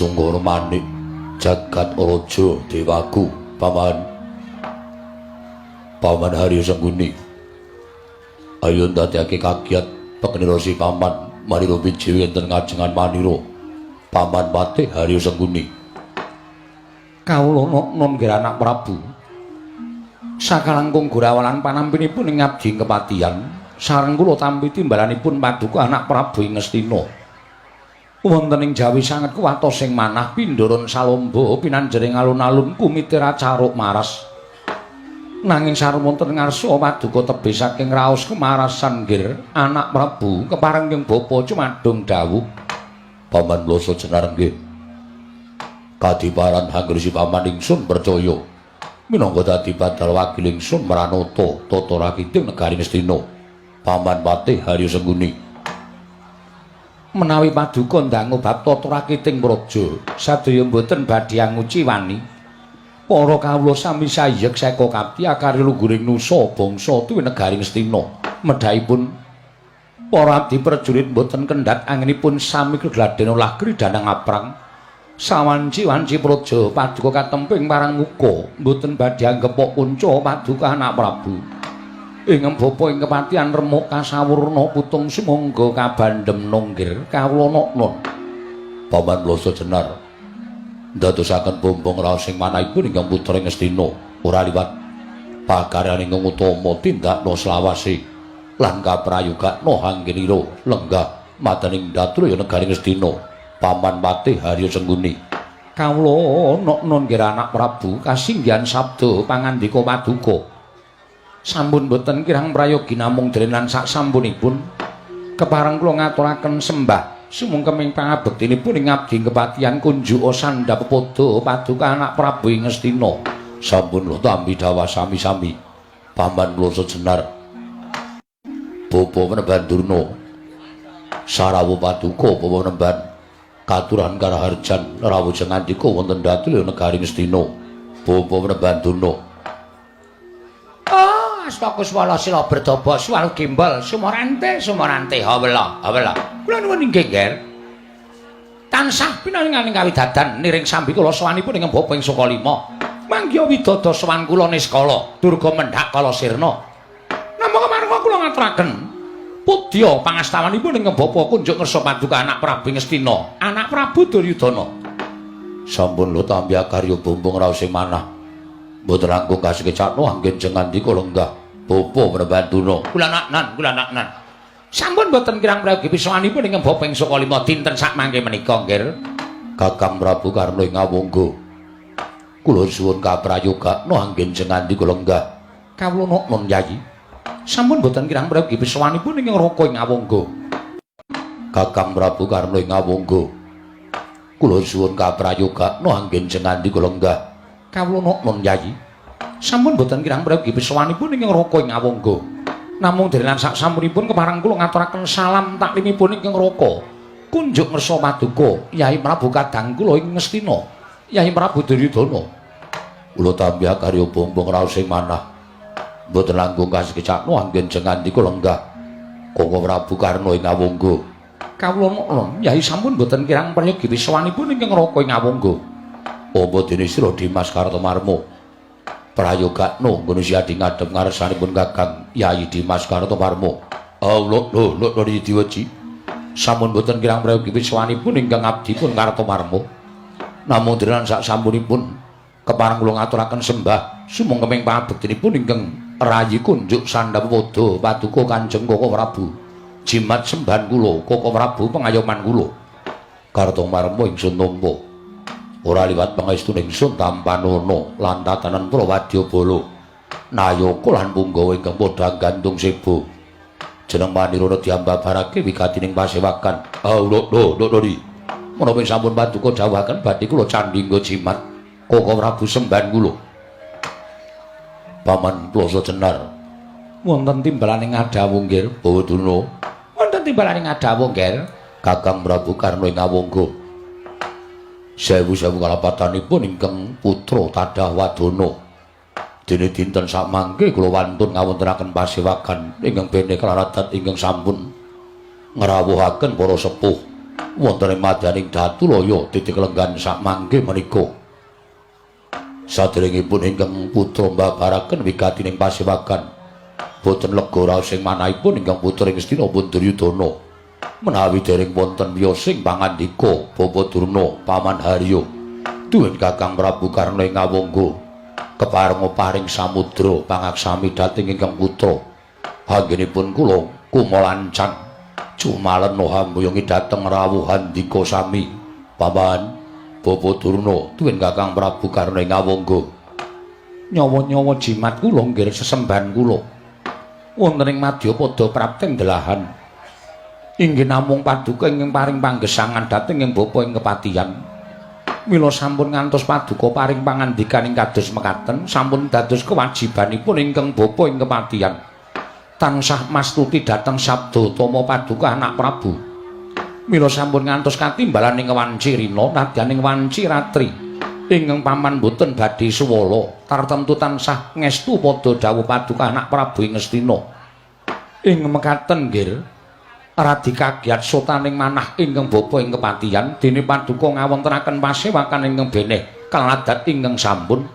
Tunggara manik jagat raja dewaku paman paman Haryo Sengkuni ayo ndadekake kagiat pekenira si paman manira wijiwi enten ngajengan manira paman patih Haryo Sengkuni kawula non nggih anak Prabu sakalangkung gurawalan panampinipun ing abdi kepatihan sareng kula tampi timbalanipun paduka anak Prabu ing Ngastina wonten ing Jawi sanget kuwatos sing manah pindharan salamba pinanjering alun-alun kumitira caruk maras nanging sareng wonten ngarsa paduka tebih saking raos kemarasan nggir anak Prabu kepareng ing bapa cumadung dawuh paman Mloso jenar nggih kadiparan hanggri paman ingsun percaya minangka dadi badal wakil ingsun mranata tata rakiting negari Ngastina paman patih Haryo Sengkuni menawi paduka ndangu bab tata rakiting praja sadaya mboten badhe anguciwani para kawula sami sayek seka kapti akari lungguring nusa bangsa tuwi negari Ngastina medhahipun para abdi prajurit mboten kendhat anginipun sami kegladen olah kridanang aprang sawanci-wanci praja paduka katemping marang muka mboten badhe anggepok kunca paduka anak Prabu ing bapa ing kepatihan remuk kasawurna putung sumangga kabandhem nunggir kawula noknon paman Mloso jenar ndadosaken bombong raos sing manahipun ingkang putra Ngastina Ora liwat pakaryan ingkang utama tindakna selawase lan kaprayogakna anggenira lenggah madaning Datulaya negari Ngastina Paman Patih Harya Sengguni. Kawula nok-non nggih anak Prabu kasinggihan sabda pangandika paduka. Sampun boten kirang prayogi namung dren lan sak sampunipun kepareng kula ngaturaken sembah sumungkeming pangabektinipun ing abdi kepatihan kunjuk sandhap pepada paduka anak Prabu ing Ngastina. Sampun lho tampi dawah sami-sami. Paman kula sejenar. Bapa Panembahan Durna. Sarawuh paduka Bapa Panembahan katuran karaharjan rawuh jengandika wonten Datulaya negari Ngastina. Bapa Panembahan Durna. Oh, Astakuswala sila berdaba suwalu gembol sumorante sumorante hawela hawela. Kula nuwun inggih, Nger. Tansah pinaringan kawidadan niring sambi kula sowanipun ing Bapa ing Sukalima. Manggiha widada sowan kula niskala durga mendhak kala sirna. Namung kemarga kula ngaturaken pudya pangastawanipun ing Bapa kunjuk ngersa paduka anak Prabu Ngastina, anak Prabu Duryudana. Sampun lho tampi akarya bumbung raos ing manah. Mboten langkung kasekecakno anggen jengandika lenggah Bapa Panembahan Durna. Kula naknan, kula naknan. Sampun boten kirang prayogi pisowanipun ing Bapa ing Sukalima dinten sakmangke menika, Nggir. Kakang Prabu Karna ing Awangga. Kula suwun kaprayogakno anggen jengandika lenggah. Kawula noknon Yayi. Sampun boten kirang prayogi pisowanipun ing Raka ing Awangga. Kakang Prabu Karna ing Awangga. Kula suwun kaprayogakno anggen jengandika lenggah. Kawula noknon Yayi. Sampun boten kirang prayogi pisowanipun ing Raka ing Awangga. Namung derenan sak sampunipun kepareng kula ngaturaken salam taklimipun ingkang Raka. Kunjuk ngersa paduka Yai Prabu kadang kula ing Ngastina, Yai Prabu Duryudana. Kula tampi akarya bumbung raos ing manah. Mboten langkung kasekecakno anggen jengandika lenggah. Koko Prabu Karna ing Awangga. Kawula noknon Yai sampun boten kirang prayogi pisowanipun ingkang Raka ing Awangga. Apa dene sira Dimas Kartomarma? Prayogakno nggone siadi ngadhep ngarsanipun Kakang Yai Dimas Kartomarma. Allah lho lho lho diweji. Sampun boten kirang prayogi pisowanipun ingkang abdi pun Kartomarma. Namung denan sak sampunipun kepareng kula ngaturaken sembah sumungkeming pangabektinipun ingkang rayi kunjuk sandhap pada paduka Kanjeng Koko Prabu. Jimat sembahan kula Koko Prabu pengayoman kula. Kartomarma ingsun nampa. Ora liwat pangestune ingsun tampanana lan tatanan para wadyabala. Nayaka lan punggawa ingkang padha gantung seba. Jeneng manirana diambabarake wigatining pasewakan. Allah lho lho lho. Menapa sampun paduka dawuhaken badhe kula candhingga jimat Koko Prabu sembahan kula. Paman Plasa Jenar. Wonten timbalane ngadhawuh nggih Bawa Durna. Wonten timbalane ngadhawuh nggih Kakang Prabu Karna ing Awangga. Sewu-sewu kalapatanipun ingkang putra tadah wadana. Dene dinten sakmangke kula wantun ngawontenaken pasewakan ingkang bene kalaradat ingkang sampun ngrawuhaken para sepuh wonten ing madyaning Datulaya titik lenggan sakmangke menika. Saderengipun ingkang putra mbabaraken wigatining pasewakan boten lega raos ing manahipun ingkang putra ing Ngastina pun Duryudana. Menawi dereng wonten wiyosing pangandika Bapa Durna Paman Harya duwen Kakang Prabu Karna ing Awangga keparenga paring samudra pangaksami dhateng ingkang putra. Anggenipun kula kumalancan cumalena hambuyangi dhateng rawuh handika sami. Paman Bapa Durna duwen Kakang Prabu Karna ing Awangga. Nyawa-nyawa jimat kula nggih sesembahan kula wonten ing madyapada prapten delahan. Inggih namung paduka ingkang paring panggesangan dhateng ing bapa ing kepatihan. Mila sampun ngantos paduka paring pangandikan ing kados mekaten sampun dados kewajibanipun ingkang bapa ing kepatihan. Tansah mastuti dhateng sabda utama paduka anak Prabu. Mila sampun ngantos katimbalan ing wanci rina nadyan ing wanci ratri. Ingkang paman boten badhe suwala tartemtu tansah ngestu padha dawuh paduka anak Prabu ing Ngastina. Ing mekaten nggih radi kagiat sotaning manah ingkang bapa ing kepatihan dene paduka ngawontenaken pasewakan ingkang beneh kaladat ingkang sampun.